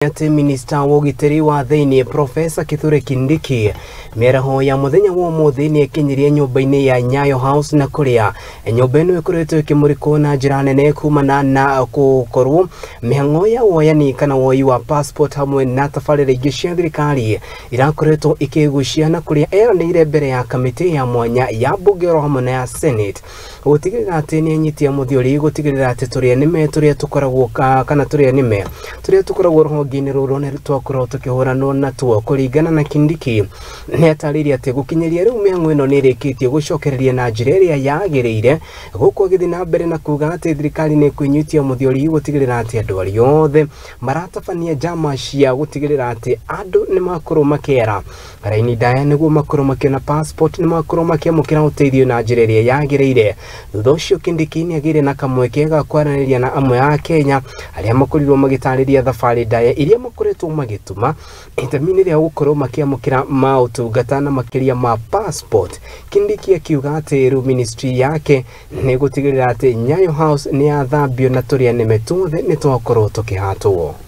Atĩ minista wa ũgitĩri wa thĩinĩ Profesa Kithure Kindiki mĩaraho ya mũthenya wa ũmũthĩ nĩ ekinyirie nyũmba-inĩ ya Nyayo House, na kũrĩa nyũmba ĩno ĩkoretwo ĩkĩmũrĩkwo na njĩra nene kumana na gũkorwo mĩhang'o ya woyani kana woi wa passport hamwe na tabarĩra ingĩ cia thirikari irakoretwo ikĩgucia, na kũrĩa eranĩire mbere ya kamĩtĩ ya mwanya ya mbunge oro hamwe na ya Senate gũtigĩrĩra atĩ nĩ anyitia mũthiori gũtigĩrĩra atĩ tũrĩa nĩme tũrĩa tũkoragwo kana tũrĩa nĩme tũrĩa tũkoragwo rũhonge-inĩ rũrũ nĩ twakorwo tũkĩhũranwo natuo. Kũringana na Kindiki, nĩ atarĩirie atĩ gũkinyĩria rĩu mĩhang'o ĩno nĩ ĩrĩkĩtie gũcokereria na njĩra ĩrĩa yagĩrĩire, gũkũ agĩthiĩ na mbere na kuga atĩ thirikari nĩ ĩkwĩnyitia mũthiori gũtigĩrĩra atĩ andũ arĩa othe maratabania njama cia gũtigĩrĩra atĩ andũ nĩ makorwo makĩera raini ndaya nĩguo makorwo makĩona passport nĩ makorwo makĩamũkĩra ũteithio na njĩra ĩrĩa yagĩrĩire. Thutha ũcio Kindiki nĩ agĩire na kamweke ga kwaranĩria na amwe a Kenya arĩa makorirwo magĩtarĩria thabarĩ ndaya iria makoretwo magĩtuma itemi-inĩ rĩa gũkorwo makĩamũkĩra maũtungata na makĩria ma passport. Kindiki akiuga atĩ rĩu ministry yake nĩ gũtigĩrĩra atĩ Nyayo House nĩ yathambio na tũrĩa nĩme tuothe nĩ twakorwo tũkĩhatwo.